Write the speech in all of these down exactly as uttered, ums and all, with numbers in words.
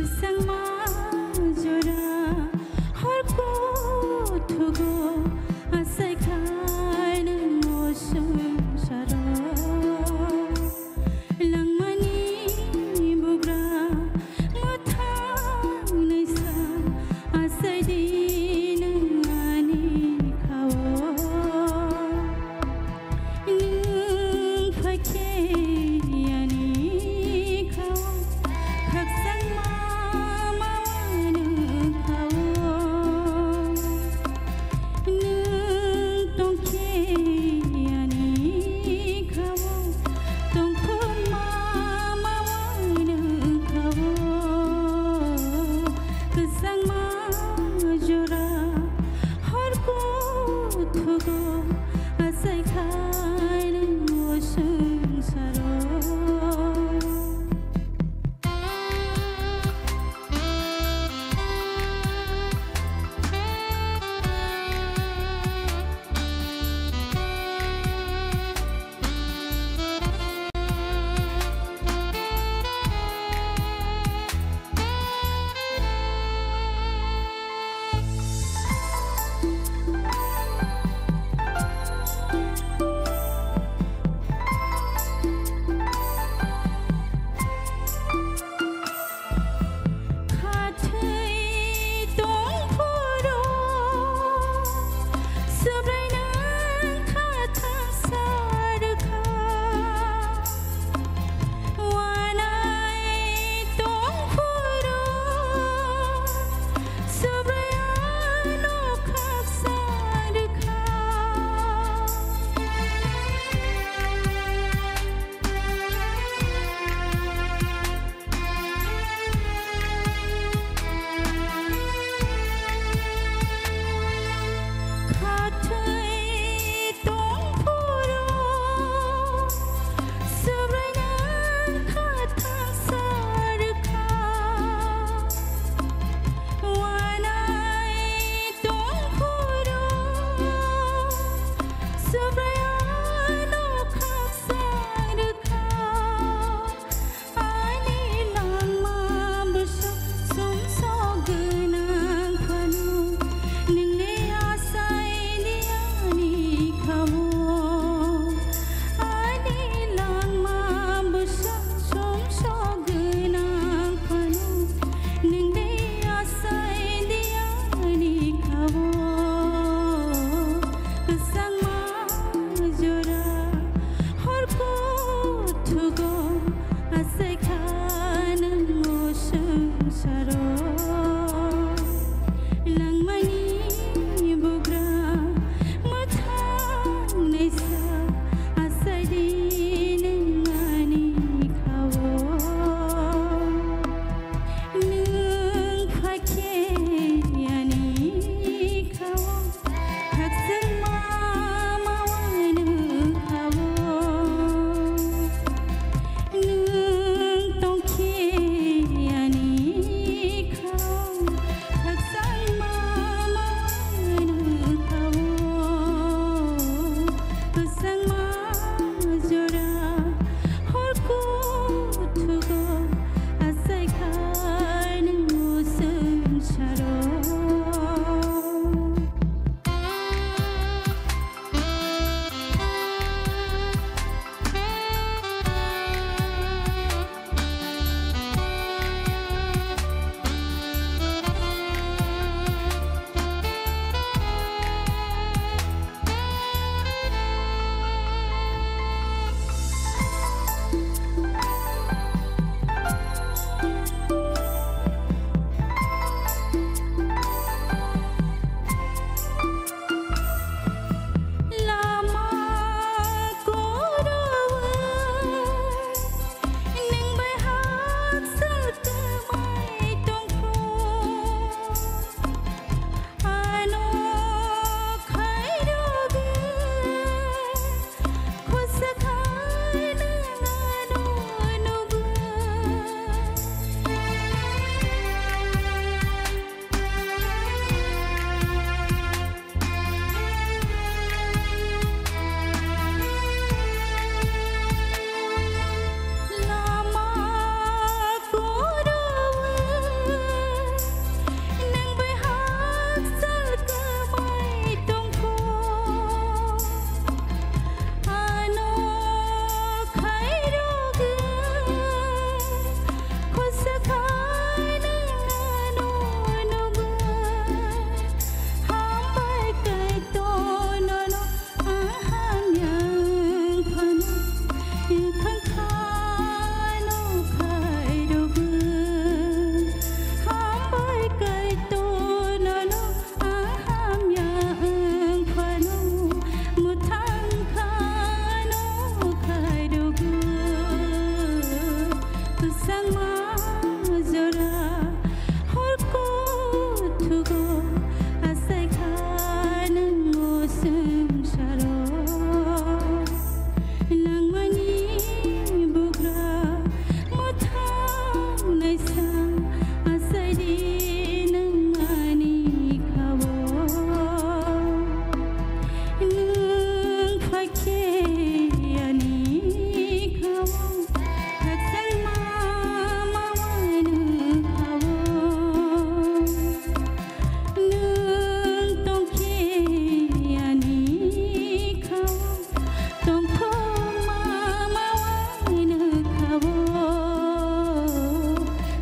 Sangma jora hor kuthugo asai khlai nwng o swngcharo. Langmani bugra mwthang nwi sa asai di nwng ani khao. Nwng phaikhe ani khao khakchangma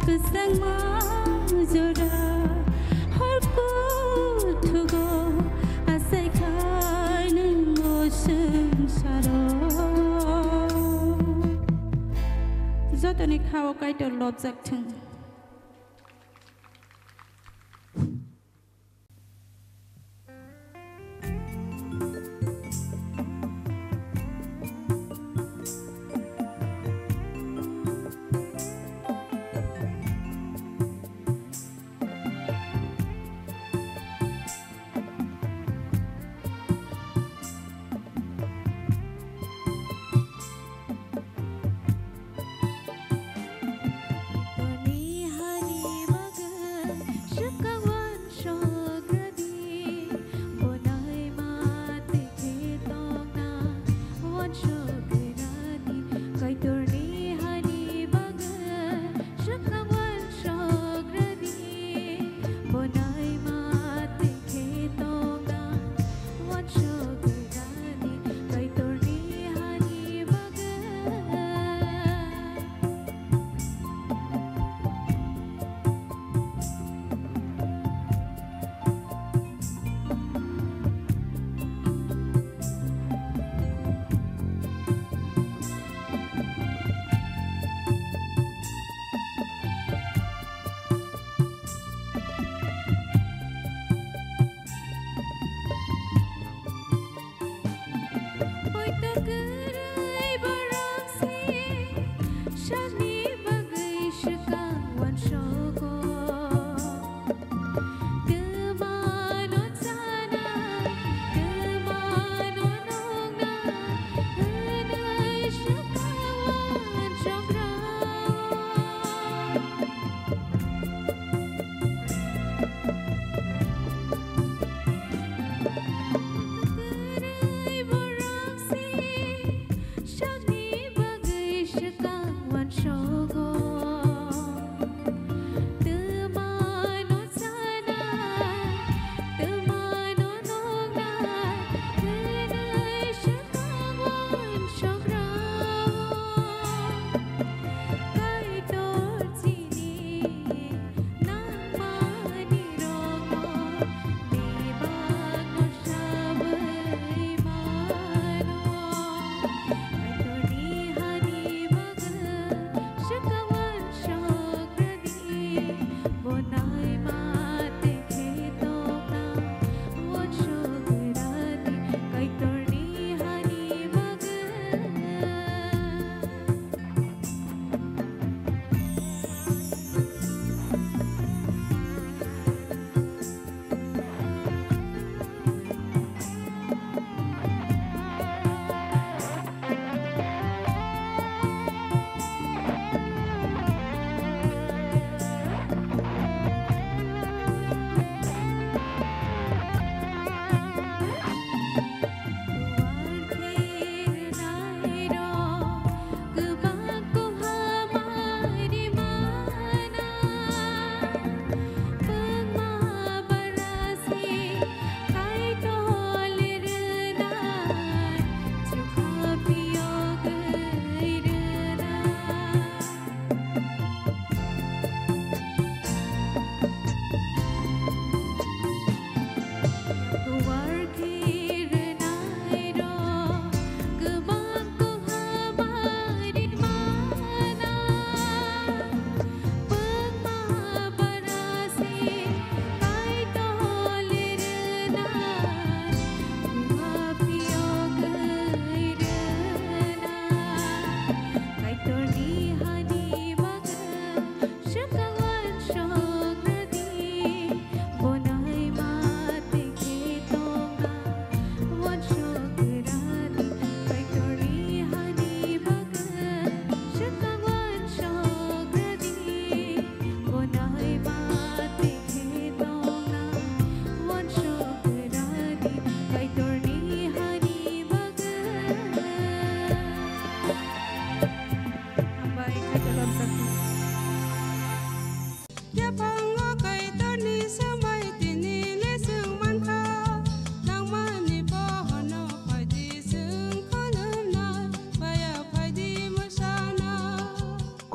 Kwchangma jora hor kuthugo asai khai nwng o swngsaro. Jotoni khao Kaitor lobjak thung.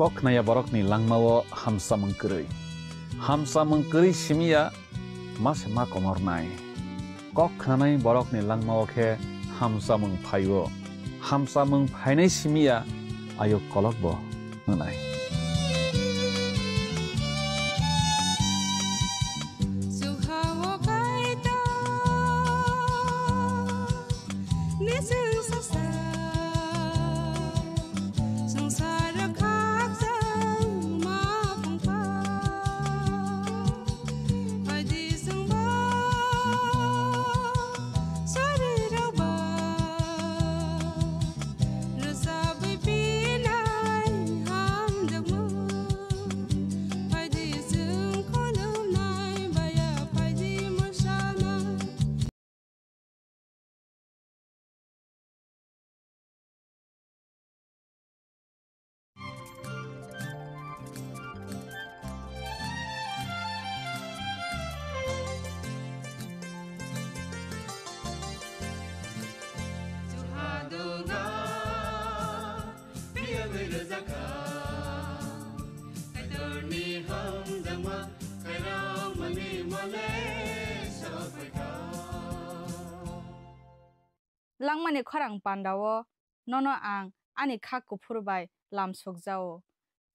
Kok khnaya borokni langmao hamsamung kwrwi. Hamsamung kwrwi simi ya ma se ma komornai. Kok khnanai borokni langmao khe hamsamung phaio. Hamsamung phainai simi ya ayuk kolokbo wngnai. Langmani khorang pandao nono ang ani kha kuphur bai lam sukjao.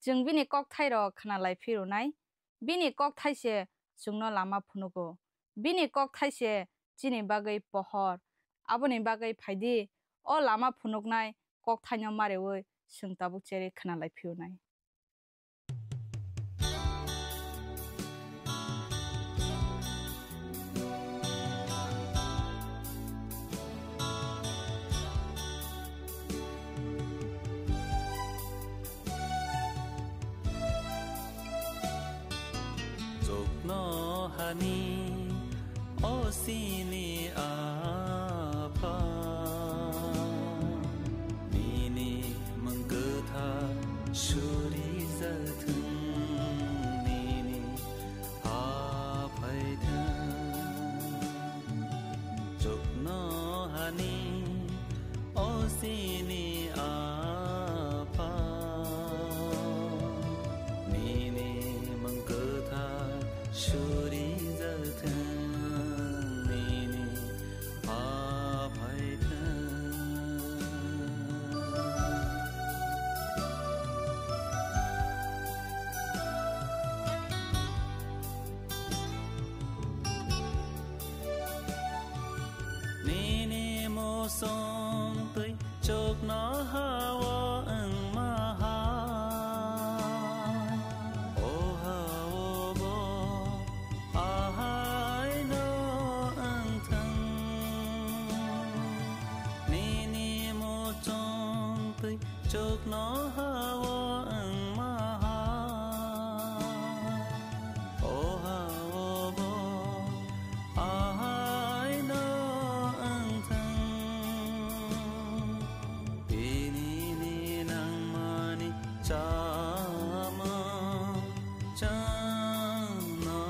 Chwng bini kokthairok khna lai phirunai, bini kokthai se chwngno lama phunugo. Bini kokthai se chini bagwi pohor. Aboni bagwi phaidi, o lama phunuknai kokthaino mareui chwng tabuk cherwi khna lai phirunai. Chuknohani o chini Apha, nini mwng kwthar surijathwng, nini ha phaithwng. Chuknohani o chini Apha, nini mwng kwthar surijathwng, nini ha phaithwng. Nini muchung twi chuknoha-o wngma hai, o ha-o bo ahaino wngthwng. Nini muchung twi chuknoha-o wngma hai, o ha-o bo ahaino wngthwng. Tinini nangmani chamung chwngno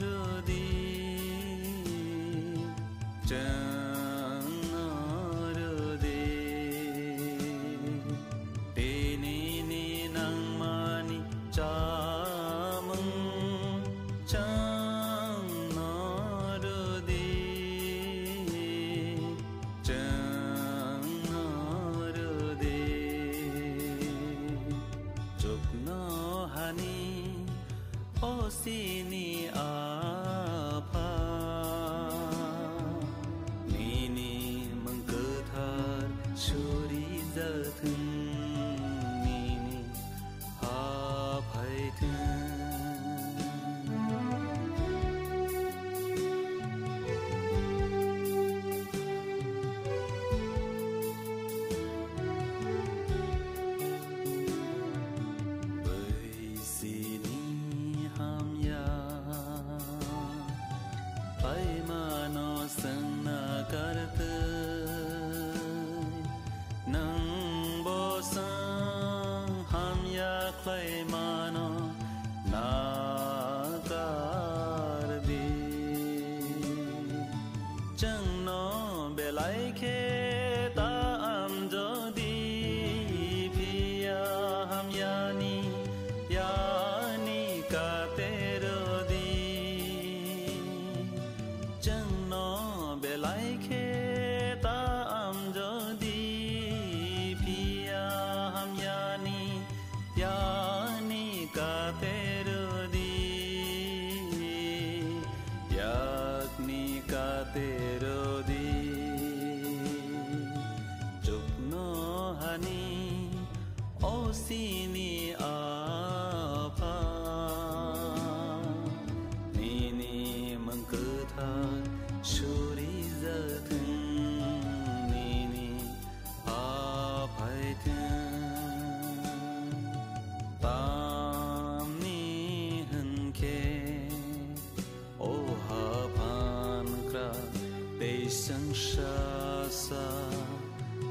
rwdi. Chwngno rwdi, tinini nangmani chamung chwngno rwdi, chwngno rwdi. Chuknohani o chini Apha, nini mwng kwthar surijathwng, nini ha phaithwng. Bai sini hamya khlaimano chwngna kartwi, nwngbo chwng hamya khlaimano nakardi. Chwngno belai khe ta amjodi, phiya hamyani Terodi, yakni ka terodi, chukno hani, o sini apa, nini mangkutha suri jathung, nini aphaithung. Tamni hwnkhe o haphan kra tei swngsa sa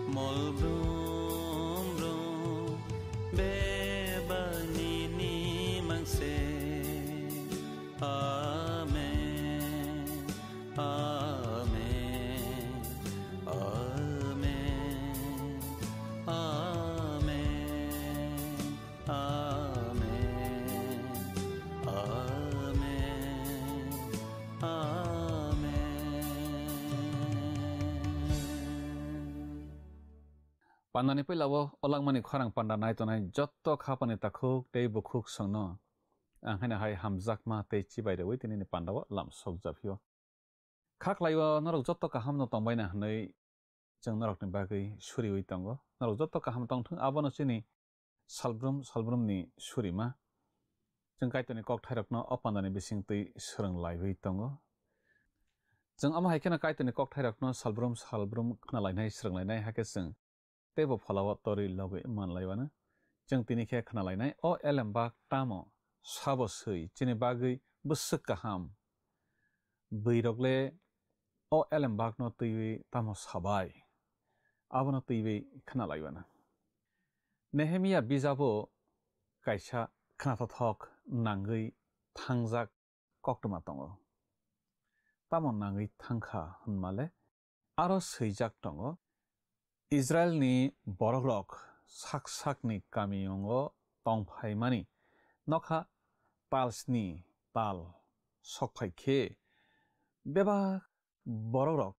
mol brum brum bebak nini mangse. Amen. Amen. Amen. Amen. Amen. Amen. Amen. Pandani puila o olangmani khorang panda nai tongnai jotto khapani takhuk tei bukhuk songno ang haino hai hamjakma tei chibai rwui tinini pandao lam sokjaphio. Kha khlaio norok jotto kahamno tongbaina hwnwi chwng norokni bagwi suriui tongo. Norok jotto kaham tongthung, abono chini salbrum salbrumni surima. Chwng Kaitorni kokthairokno o pandani bisingtwi swrwng laiwi tongo. Chwng omo hai kheno Kaitorni kokthairokno salbrum salbrum khnalainai, swrwnglainai, hakhe chwng teibo pholao torwi logwi manlaiwano. Chwng tini khe khnalainai, o elembak tamo sabo swi chini bagwi bwswk kaham? Bwrwirok le o elembakno twiwi tamo sabai? Abono twiwi khnalaiwano. Nehemia bijabo kaisa khnathothok nangwi thangjak koktwma tongo. Tamo nangwi thangkha hwnmale, aro swijak tongo, Israilni borokrok sak sakni kamiyungo tongphaimani nokha talsni tal sokphai khe, bebak borokrok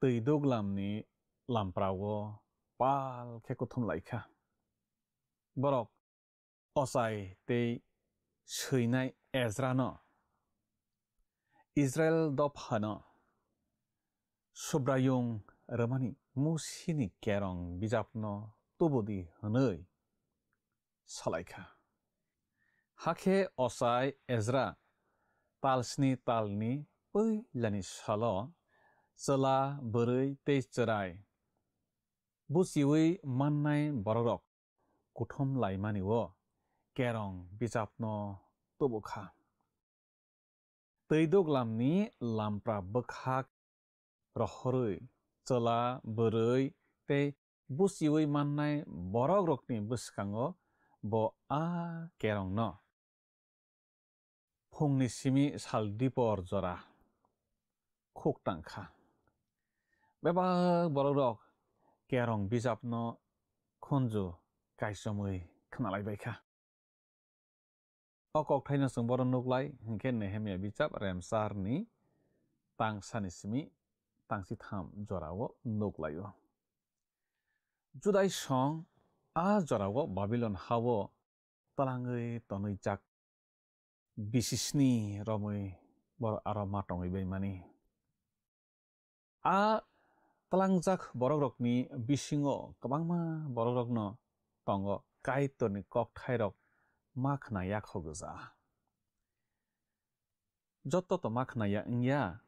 twi duglamni lamprao pal khe kuthum lai kha. Borok Osai tei swinai Ezrano Israil dophano Subraiyung rwmani Musini kerong bijapno tubudi hwnwi salaikha. Hakhe Osai Ezra talsni talni puilani salo chwla, bwrwi tei chwrai buchiui mannai borokrok kuthum laimani-o kerong bijapno tubu kha. Twi duglamni lampra bwkhak rohorwi chwla, bwrwi tei buchiui mannai borokrokni bwskango bo a kerongno phungni simi sal dipor jora khuk tang kha. Bebak borokrok kerong bijapno khunju kaichomwi khnalai bai kha. O kokthaino chwng bohrok nuk lai hwnkhe Nehemia bijap remcharni tangsani simi tangsitham jorao nuk lai-o. Judai song a jorao Babilon ha-o twlangwi tonwi jak bisisni romwi borok aro ma tongwi bai mani. A twlangjak borokrokni bisingo kwbangma borokrokno tongo, Kaitorni kokthairok ma khna ya kho gwja. Joto to ma khna ya wng ya,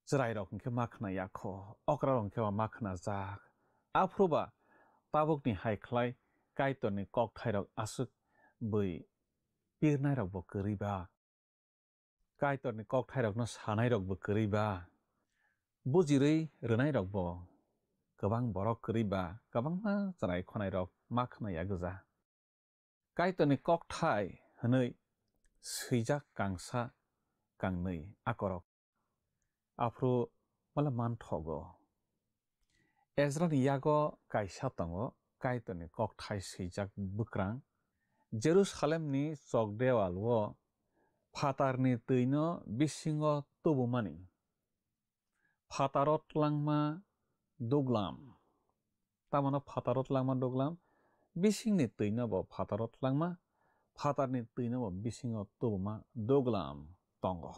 chwrairok hwnkhe ma khna ya kho, okrarok hwnkhe ma khna jak. Aphuru ba tabukni hai khlai Kaitorni kokthairok aswk bui pirnairokbo kwrwi ba. Kaitorni kokthairokno sanairokbo kwrwi ba, bujirwi rwnairokbo kwbang borok kwrwi ba, kwbangma chwrai khonairok ma khna ya gwja. Kaitorni kokthai hwnwi swijak kangsa kangnwi akorok. Aphuru mala manthogo. Ezrani yago kaisa tongo, Kaitorni kokthai swijak bwkrang. Jerusalemni chokdeualo phatarni twino bisingo tubumani. Phataro tlangma duglam. Tamano phataro tlangma duglam, bisingni twino bo phataro tlangma, phatarni twino bo bisingo tubuma duglam tongo.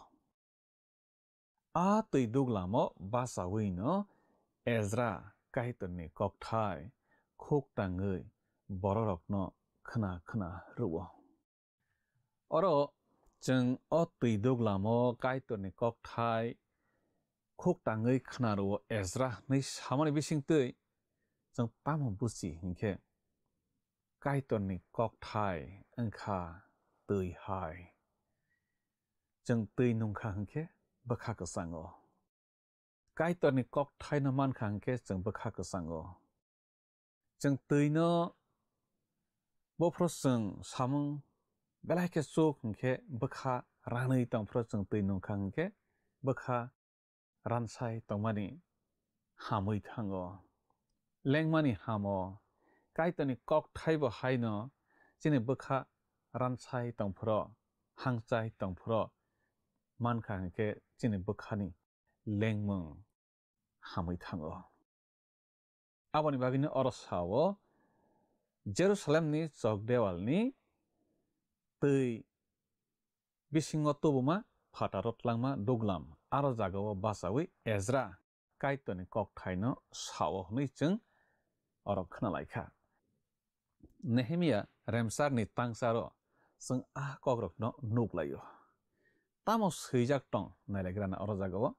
A twi duglamo bachawi no Ezra Kaitorni kokthai khuk tangwi bororokno khna khna rwo. Oro chwng o twi duglamo Kaitorni kokthai khuk tangwi khna rwo Ezra hwnwi samani bisingtwi chwng tamo buchi hinkhe Kaitorni kokthai wngkha twi hai. Chwng twi nungkha hinkhe bwkha kwchango. Kaitorni kokthaino mankha hinkhe chwng bwkha kwchango. Chwng twino bophro chwng samung belai khe chuk hinkhe bwkha ranwi tongphro chwng twi nungkha hinkhe bwkha ransai tongmani hamwi thango. Lengmani hamo. Kaitorni kokthaibo haino chini bwkha ransai tongphro, hangchai tongphro mankha hinkhe chini bwkhani lengmung hamwi thango. Aboni bagwino oro sao, Jerusalemni chok dewalni twi bisingo tubuma phataro tlangma duglam, aro jagao bachawi Ezra Kaitorni kokthaino sao hwnwi chwng oro khwnalaikha. Nehemia remsarni tangcharo chwng a kokrokno nuklaio. Tamo swijak tong nailagrana oro jagao?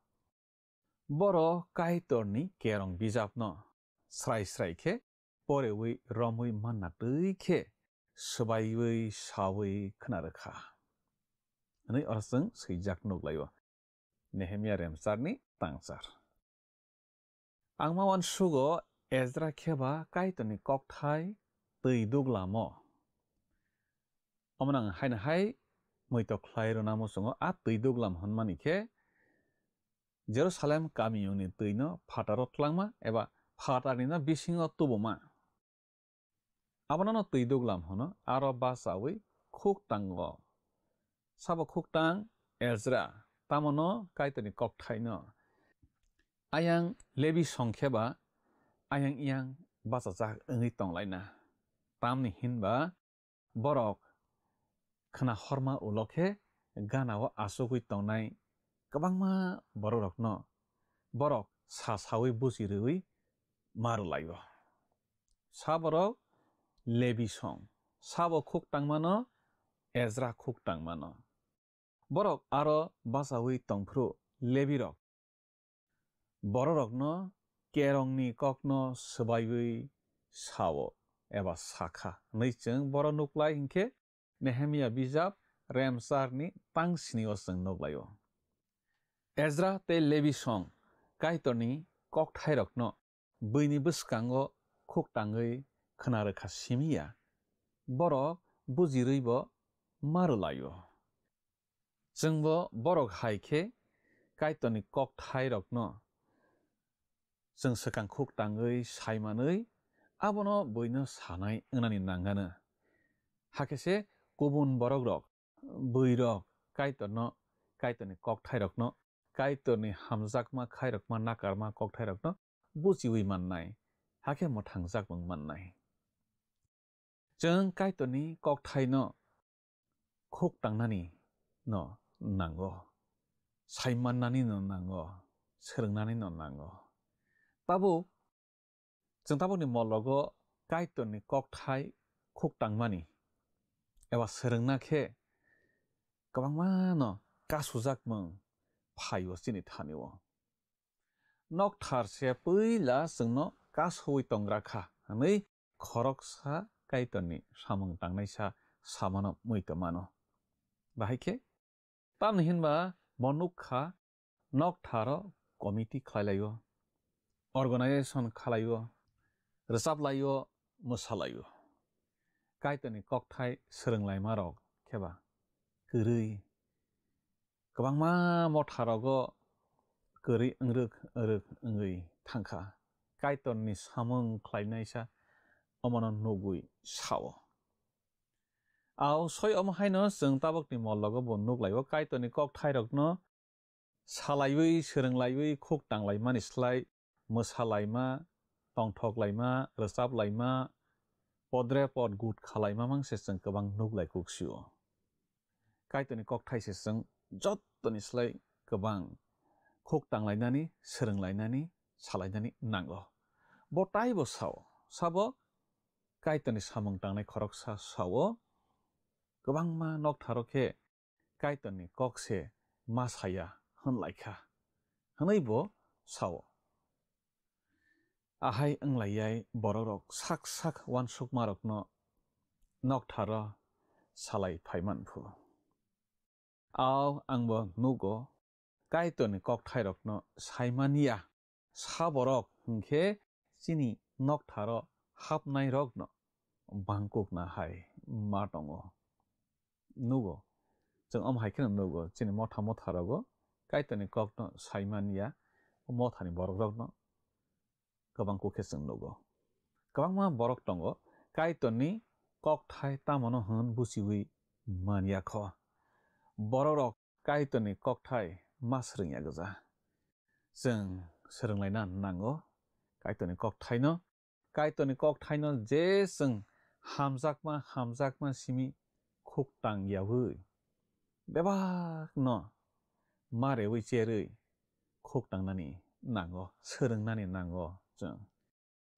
Borok Kaitorni kerong bijapno srai srai khe porewi romwi manna twi khe swbaiwi sawi khna rwkha, hwnwi oro chwng swijak nuklaio. Nehemia remsarni tangchar. Ang ma uansugo Ezra kheba Kaitorni kokthai twi duglamo. Omo nang haino hai muitok khlai rwna muchungo a twi duglam hwnmani khe Jerusalem kamiyungni twino phataro tlangma eba phatarnino bisingo tubuma. Abono no twi duglam hwno, aro bachawi khuk tango. Sabo khuk tang Ezra, tamono Kaitorni kokthaino. Ayang Lebi songkhe ba ayang iyang bachajak wngwi tonglaina. Tamni hinba borok khna horma ulo khe ganao achugwi tongnai kwbangma borokrokno borok sa saui buji rwui ma rwlaio. Sa borok Lebi song, sabo khuk tangmano, Ezra khuk tangmano. Borok aro bachaui tongphru Lebirok bororokno kerongni kokno swbaiwi sao eba sakha hwnwi chwng boro nuklai hinkhe Nehemia bijap remsarni tang sini o chwng nuklaio. Ezra tei Lebi song Kaitorni kokthairokno buini bwskango khuk tangwi khna rwkha simi ya, borok bujirwibo ma rwlaio. Chwngbo borok hai khe Kaitorni kokthairokno chwng swkang khuk tangwi sai manwi abono buino sanai wngnani nangano. Hakhe se kubun borokrok, buirok Kaitorno, Kaitorni kokthairokno, Kaitorni hamjakma khairokma nakarma kokthairokno buchiui mannai, hakhe mwthangjakmung mannai. Chwng Kaitorni kokthaino khuk tangnani no nango, saimannani no nango, swrwngnani no nango. Tabuk chwng tabukni mologo Kaitorni kokthai khuk tangmani eba swrwngna khe kwbangma no kasujakmung phaio chini thani o. Nokthar se puila chwngno kasui tongra kha hwnwi khoroksa Kaitorni samung tangnaisa samano muitomano. Bahai khe tamni hinba bo nukha noktharo committee khlailaio, organization khalaio, rwchaplaio, mwsalaio. Kaitorni kokthai swrwnglaimarok kheba kwrwi kwbangma motharogo kwrwi wngrwk wngrwk wngwi thangkha. Kaitorni samung khlainaisa omono nugwi sao. Ao soi omo haino chwng tabukni mologo bo nuklaio Kaitorni kokthairokno salaiwi, swrwnglaiwi, khuk tanglaimani slai mwsalaima, tongthoklaima, rwchaplaima, podre pod gut khalai mamang se chwng kwbang nuk lai kuk sio. Kaitorni kokthai se chwng jottoni slai kwbang khuk tanglainani, swrwnglainani, salainani nango. Bo taibo sao, sabo Kaitorni samung tangnai khoroksa sao, kwbangma noktharo khe Kaitorni kok se ma saya hwn lai kha, hwnwi bo sao. Ahai wng lai yai borokrok sak sak uansukmarokno noktharo salai phai man phu. Ao ang bo nugo, Kaitorni kokthairokno sai man ya, sa borok hwn khe chini noktharo hapnairokno bangkukna hai ma tongo. Nugo, chwng omo hai kheno nugo, chini motha motha rogo Kaitorni kokno sai man ya, o mothani borokrokno kwbang kuk khe chwng nugo. Kwbangma borok tongo, Kaitorni kokthai tamono hwn buchiwi man ya kho. Borokrok Kaitorni kokthai ma swrwng ya gwja. Chwng swrwnglaina nango Kaitorni kokthaino. Kaitorni kokthaino je chwng hamjakma, hamjakma simi khuk tang yaui, bebakno ma reui cherui khuk tangnani nango, swrwngnani nango chwng.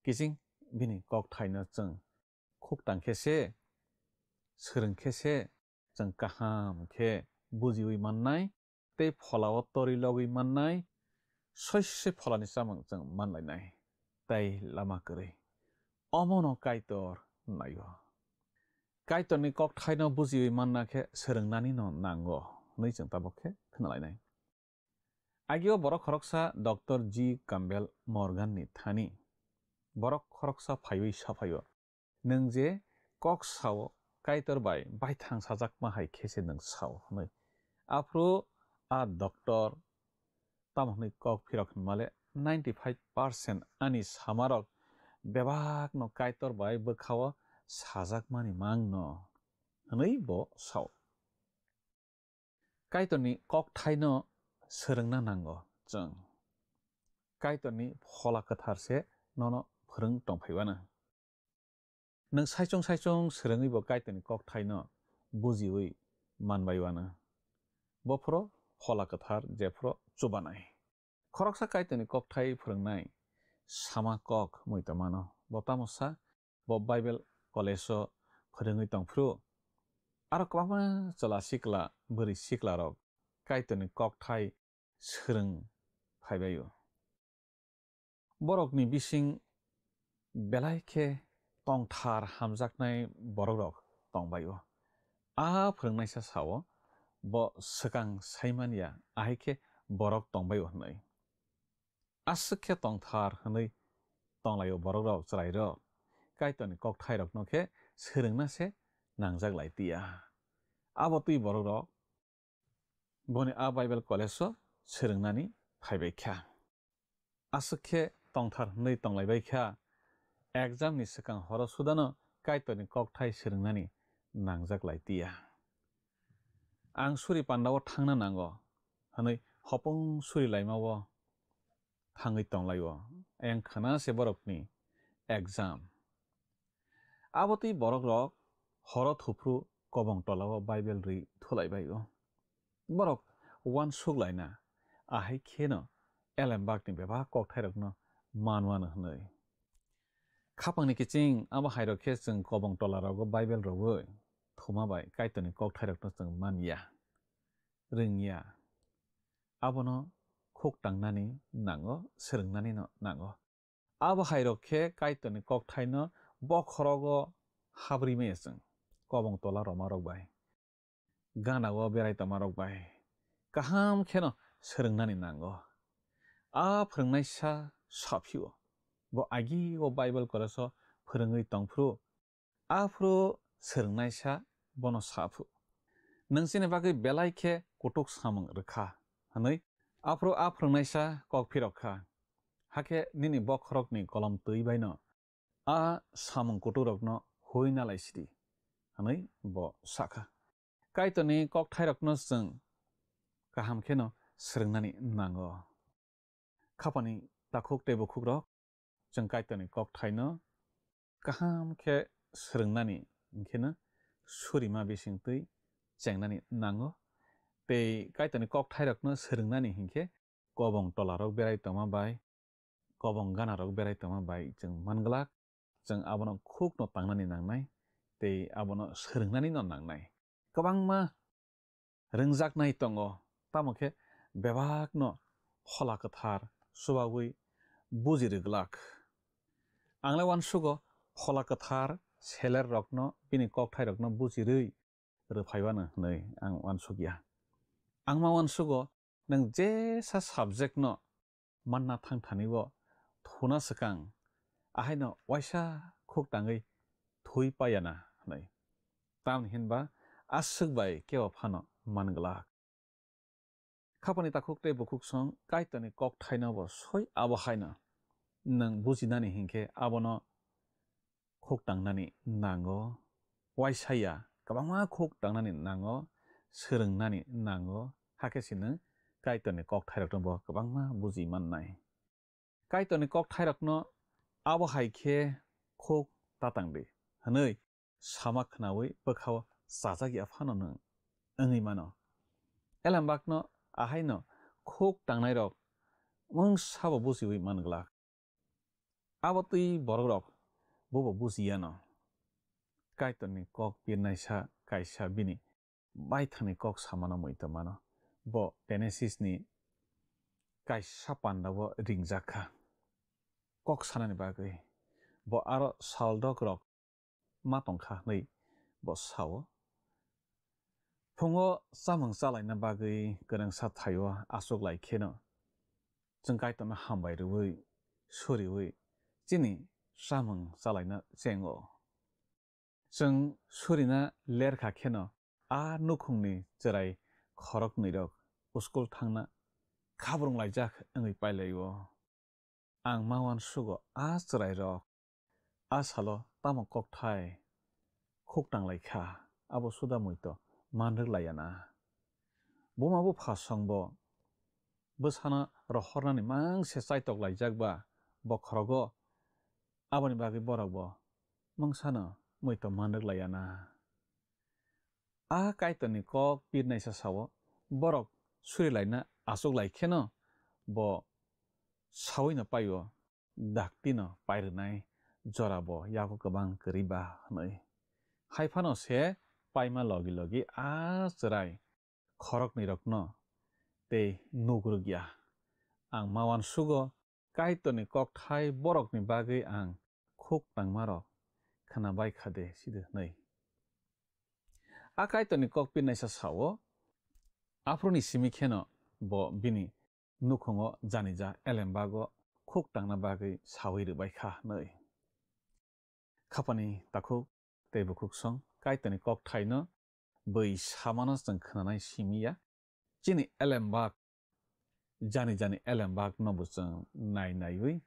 Kiching bini kokthaino chwng khuk tang khe se, swrwng khe se, chwng kaham khe bujiui mannai tei pholao torwi logwi mannai, soi soi pholani chamung chwng man lainai tei lama kwrwi. Omono Kaitor naio. Kaitorni kokthaino bujiui manna khe swrwngnanino nango hwnwi chwng tabuk khe khna lainai. Agio borok khoroksa Doctor G Campbell Morgan ni thani borok khoroksa phaiwi saphaio, "Nwng je kok sao, Kaitor bai baithang sajakma hai khe se nwng sao," hwnwi. Aphuru a doctor tamo hwnwi kok phirok hinmale, "Ninety five percent ani samarok bebakno Kaitor bai bwkhao sajakmani mangno," hwnwi bo sao. Kaitorni kokthaino swrwngna nango chwng. Kaitorni Phola Kwthar se nono phwrwng tongphaiwano. Nwng saichung saichung swrwngwi bo Kaitorni kokthaino bujiwi manbaiwano. Bophoro Phola Kwthar, jephoro chubanai. Khoroksa Kaitorni kokthai phwrwngnai sama kok mui tongmano. Bo tamo sa, bo Bible college-o phwrwngwi tongphuru, aro kwbangma chwla sikla, bwrwi siklarok Kaitorni kokthai swrwng phaibaio. Borokni bising belai khe tongthar hamjaknai borokrok tongbaio. A phwrwngnaisa sao, bo swkang saimanya, ahai khe borok tongbaio hwnwi. Aswk khe tongthar hwnwi tonglaio borokrok, chwrairok. Kaitorni kokthairokno khe swrwngna se nangjak lai tiya. Abo twi borokrok boni a Bible college-o swrwngnani phaibai kha. Aswk khe tongthar hwnwi tonglaibai kha, exam ni swkang horo sudano Kaitorni kokthai swrwngnani nangjak lai tiya. Ang suri pandao thangna nango hwnwi hopung suri laimao thangwi tonglaio. Ayang khna se borokni exam. Abo twi borokrok horo thuphru kobong tolao Bible rwi thulaibaio. Borok uansuk laina, ahai kheno elembakni bebak kokthairokno manwano hwnwi. Khapangni kiching abo hairok khe chwng kobong tolarogo Bible rwui thuma bai Kaitorni kokthairokno chwng man ya, rwng ya. Abono khuk tangnani nango, swrwngnanino nango. Abo hairok khe Kaitorni kokthaino bokhorogo habri maya chwng, kobong tola romarok bai, ganao berai tongmarok bai kaham kheno swrwngnani nango. A phwrwngnaisa saphio, bo agi o Bible college-o phwrwngwi tongphuru, aphuru swrwngnaisa bono saphu, "Nwng chini bagwi belai khe kutuk samung rwkha," hwnwi. Aphuru a phwrwngnaisa kok phirok kha, "Hakhe nini bokhorokni kolom twi baino a samung kutukrokno hui na lai sidi," hwnwi bo sa kha. Kaitorni kokthairokno chwng kaham kheno swrwngnani nango. Khapani takhuk tei bukhukrok, chwng Kaitorni kokthaino kaham khe swrwngnani hwnkhe no surima bisingtwi chengnani nango. Tei Kaitorni kokthairokno swrwngnani hinkhe kobong tolarok berai tongma bai, kobong ganarok berai tongma bai chwng manglak, chwng abono khukno tangnani nangnai tei abono swrwngnani no nangnai. Kwbangma rwngjaknai tongo, tamo khe bebakno Phola Kwthar chubaui buji rwglak. Ang le uansugo Phola Kwthar seler rokno bini kokthairokno buji rwi rwphaiwano hwnwi ang uansukya. Ang ma uansugo nwng jesa subject no manna thang thani o thuna swkang, ahaino waisa khuk tangwi thui payana hwnwi. Tamni hinba aswk bai kebo phano man glak. Khapani takhuk tei bukhuk song Kaitorni kokthaino bo soi abo haino nwng bujinani hinkhe abono khuk tangnani nango, waisa ya kwbangma khuk tangnani nango, swrwngnani nango, hakhe se nwng Kaitorni kokthairokno bo kwbangma buji mannai. Kaitorni kokthairokno abo hai khe khuk ta tang di hwnwi sama khnaui bwkhao chajak ya phano nwng wngwi mano. Elembakno ahaino khuk tangnairok mungsa bo bujiui man glak. Abo twi borokrok bobo buji yano. Kaitorni kok birnaisa kaisa bini baithangni kok samano muitu mano. Bo Genesis ni kaisa panda o ringjak kha. Kok sanani bagwi bo aro saldokrok ma tong kha hwnwi bo sao. Phungo chamung chalaina bagwi kwrwngsa thaio achuk lai kheno, chwng Kaitorno hambai rwui, suriui chini chamung chalaina chengo. Chwng surina ler kha kheno a nukhungni chwrai khoroknwirok school thangna khabrung laijak wngwi pailaio. Ang ma uansugo a chwrairok a salo tamo kokthai khuk tang lai kha, abo suda muitu man rwk lai ya na. Buma bupha songbo bwsano rohornani mangse chaitok laijak ba bokhorogo, aboni bagwi borokbo mungsano muitu man rwk lai ya na. A Kaitorni kok birnaisa sao, borok surilaina achuk lai kheno bo saui no paio, dakti no pai rwnai jora bo yago kwbang kwrwi ba hwnwi. Hai phano se paima logi logi a chwrai khoroknwi rokno tei nuk rwk ya. Ang ma uansugo Kaitorni kokthai borokni bagwi ang khuk tangmarok khna bai kha de sidi hwnwi. A Kaitorni kok birnaisa sao, aphuruni simi kheno bo bini nukhungo janija elembago khuk tangna bagwi saui rwbai kha hwnwi. Khapani takhuk tei bukhuk song Kaitorni kokthaino bwi samano chwng khwnanai simi ya. Chini elembak, jani jani elembak no bo chwng nai naiwi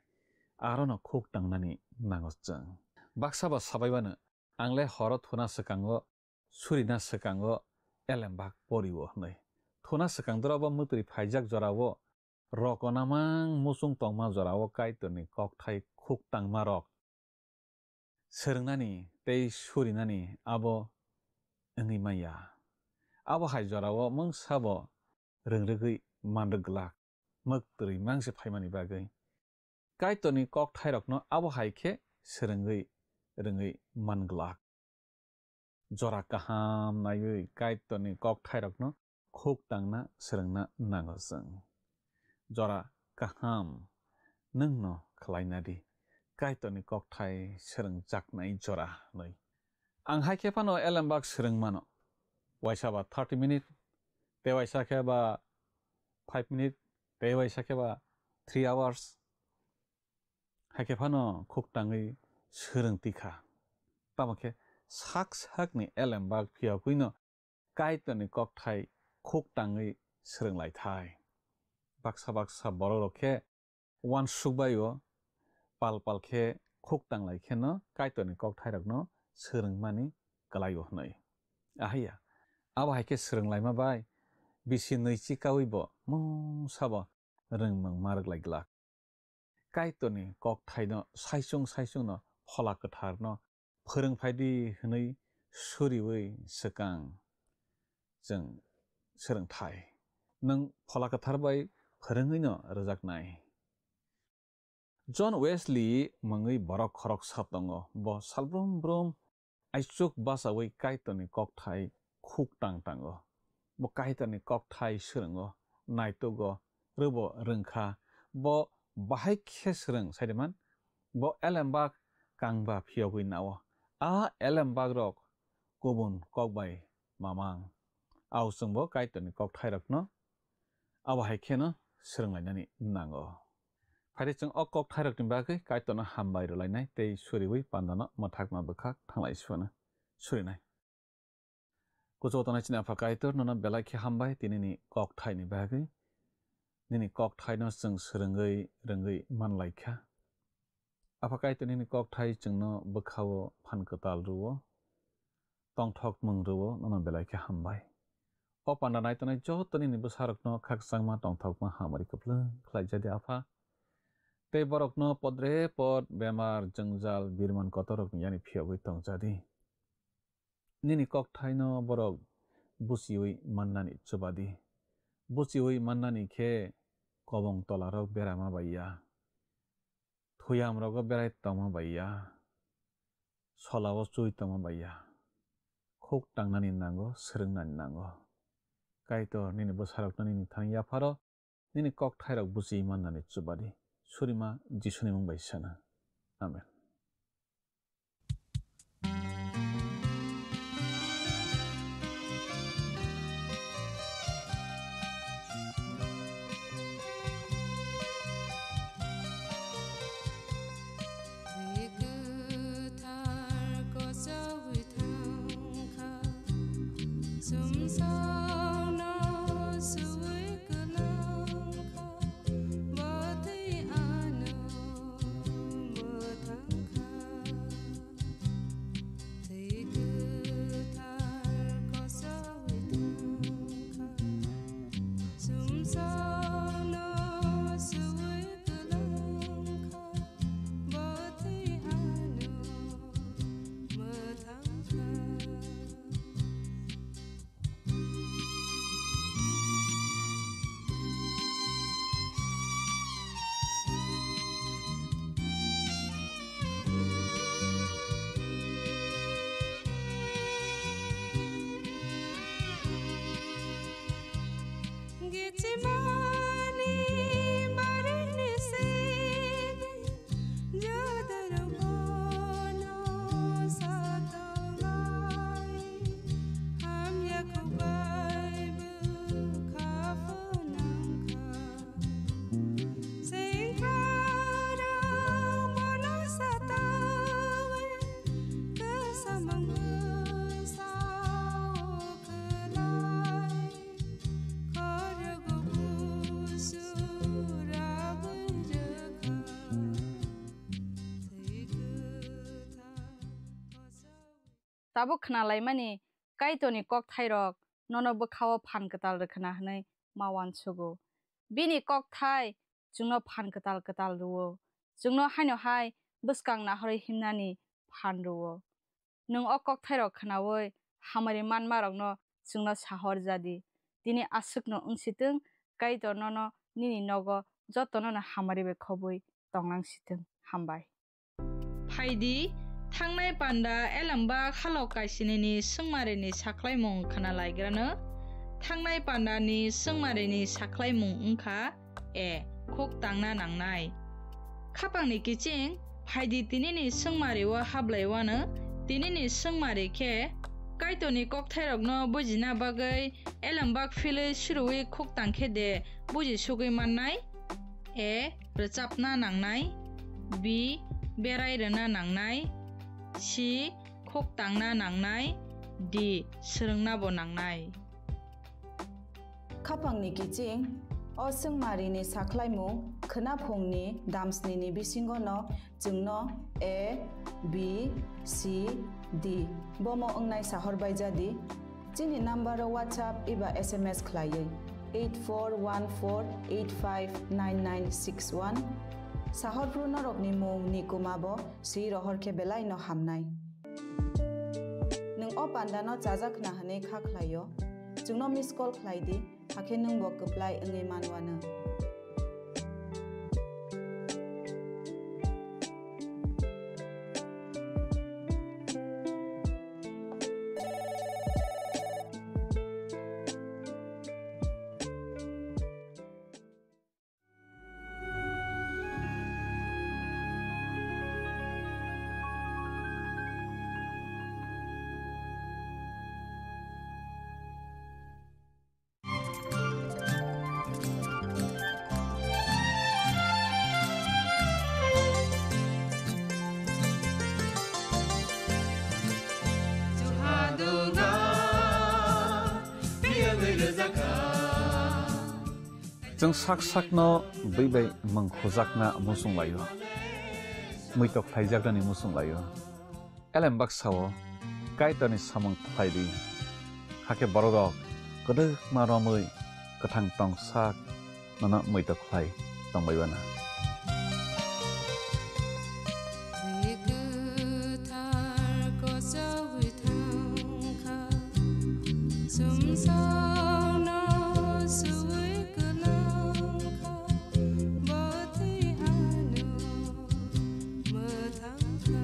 arono khuk tangnani nango chwng. Baksa ba sabai bano, ang le horo thuna swkango, surina swkango elembak porio hwnwi. Thuna swkang dora bo mwtwi phaijak jorao roko namang muchung tongma jorao Kaitorni kokthai khuk tangma rok swrwngnani tei surinani abo wngwi manya. Abo hai jorao mungsa bo rwngrwgwi man rwk glak, mwktwi mangse phaimani bagwi. Kaitorni kokthairokno abo hai khe swrwngwi rwngwi man glak. Jora kaham naiwi Kaitorni kokthairokno khuk tangna swrwngna nango chwng. Jora kaham nwngno khlaina di, Kaitorni kokthai swrwngjaknai jora hwnwi. Ang hai khe phano elembak swrwng mano. Waisa ba thirty minute, tei waisa khe ba five minute, tei waisa khe ba three hours. Hai khe phano khuk tangwi swrwng tikha. Tamo khe sak sakni elembak phiyogwino Kaitorni kokthai khuk tangwi swrwng lai thai. Baksa baksa borokrok khe uansuk bai-o, pal pal khe khuk tang lai kheno Kaitorni kokthairokno swrwngmani kwlai-o hwnwi. Ahaiya, abo hai khe swrwng laima bai bisi nwi chikaui bo mungsa bo rwngmung ma rwk lai glak. Kaitorni kokthaino saichung saichungno Phola Kwtharno phwrwng phaidi hwnwi suriwi swkang chwng swrwngthai. Nwng Phola Kwthar bai phwrwngwino rwjaknai. John Wesley mungwi borok khoroksa tongo. Bo salbrum brum aichuk bachaui Kaitorni kokthai khuk tang tango. Bo Kaitorni kokthai swrwngo, naitugo, rwbo rwngkha. Bo bahai khe swrwng saidiman, bo elembak kangba phiyogwi nao. A elembak rok kubun kok bai mamang. Ao chwngbo Kaitorni kokthairokno abo hai kheno swrwnglainani nango. Phaidi chwng o kokthairokni bagwi Kaitorno hambai rwlainai tei suriwi pandano mwthakma bwkhak thanglai sibano surinai. Kuchugo tongnai chini Apha Kaitor, nono belai khe hambai tinini kokthaini bagwi. Nini kokthaino chwng swrwngwi rwngwi manlaikha. Apha Kaitor, nini kokthai chwngno bwkhao phan kwtal rwo, tongthokmung rwo, nono belai khe hambai. O panda naitongnai joto nini bwsarokno khakchangma tongthokma hamari kwplwng khlaijadi Apha. Tei borokno podre pod bemar, jwngjal, birman kotorrokni yani phiyogwi tongjadi. Nini kokthaino borok buchiui mannani chubadi. Buchiui mannani khe kobong tolarok berama bai ya. Thuyamrogo berai tongma bai ya. Solao chui tongma bai ya. Khuk tangnani nango, swrwngnani nango. Kaitor, nini bwsarokno nini thani yapharo, nini kokthairok buchi mannani chubadi. Surima Jisuni mung bai sana. Amen. Sumsokno sui kwlwng kha, bwtwi ano mwthang kha. Twi kwthar kosowi thang kha, sumsokno sui kwlwng kha, bwtwi ano mwthang kha. Gitchimani barini sidi, jodar bono satongai, hamya kubai bukha phunangkha. Sengkara bono satongwi, kasamangwi sao kwlai. Tabuk khnalaimani Kaitorni kokthairok nono bwkhao phan kwtal rwkhwna hwnwi ma uansugo. Bini kokthai chwngno phan kwtal kwtal rwo, chwngno haino hai bwskang nahorwi himnani phan rwo. Nwng o kokthairok khnaui hamari manmarokno chwngno sahor jadi. Tini aswkno wng si twng, Kaitor nono nini nogo jotonono hamari bai khobwi tong lang si twng. Hambai. Phaidi, thangnai panda elembak halok kaisinini swngmarini sakhlaimung khna laigrano. Thangnai pandani swngmarini sakhlaimung wngkha, A. Khuk tangna nangnai. Khapangni kiching, phaidi tinini swngmari o hablai uanw, tinini swngmari khe Kaitorni kokthairokno bujina bagwi elembak philwi suriui khuk tang khe de buji sugui mannai? A. Rwchapna nangnai. B. Berai rwna nangnai. C. Khuk tangna nangnai. D. Swrwngna bo nangnai. Khapangni kiching, o swngmarini sakhlaimung khwnaphungni damsnini bisingono chwngno A, B, C, D bomo wngnai sahor bai jadi. Chini number o WhatsApp eba S M S khlaiwi eight four one four eight five nine nine six one. Sahor phru norokni mung ni kuma bo swi rohor khe belai no hamnai. Nwng o pandano chajak khna hwnwi kha khlaio? Chwngno miss call khlai di, hakhe nwng bo kwplai wngwi manwano. Chwng sak sakno bwi bai mwng khujakna muchung laio, muitok khlaijaknani muchung laio. Elem baksa-o Kaitorni samung khlai di, hakhe bororok kwdwkma romwi kwthang tong sak nono muitok khlai tongbai uanw. Twi kwthar kochogwi thangkha, sumsokno suwi kwlangkha, bo twi ano mwthangkha.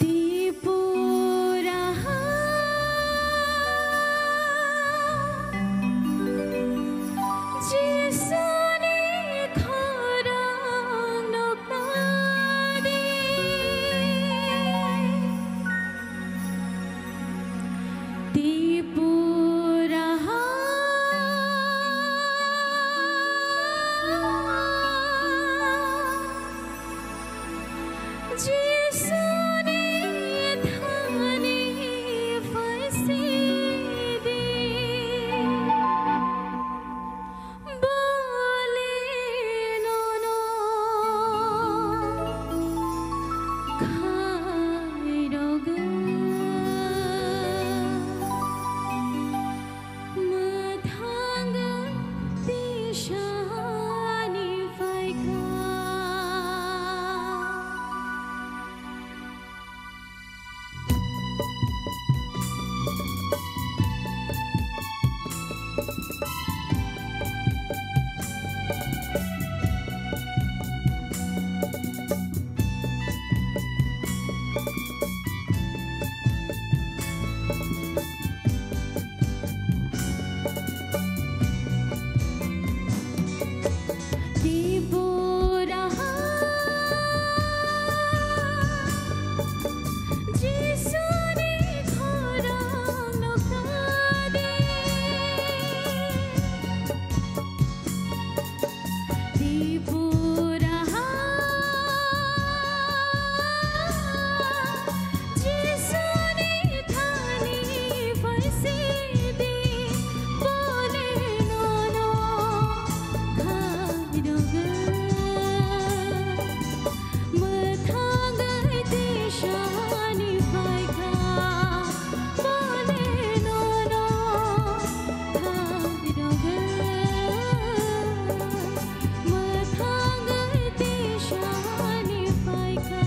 Tripura ha Jisuni khorang nuknadi. Tripura ha Jisuni thani phaisidi. Bole nono khairogwi mwthangwi tisani phaikha. Tripura ha Jisuni khorang nuknadi. Tripura ha Jisuni thani phaisidi, bole nono khairogwi mwthangwi tisani phaikha, bole nono khairogwi mwthangwi tisani phaikha.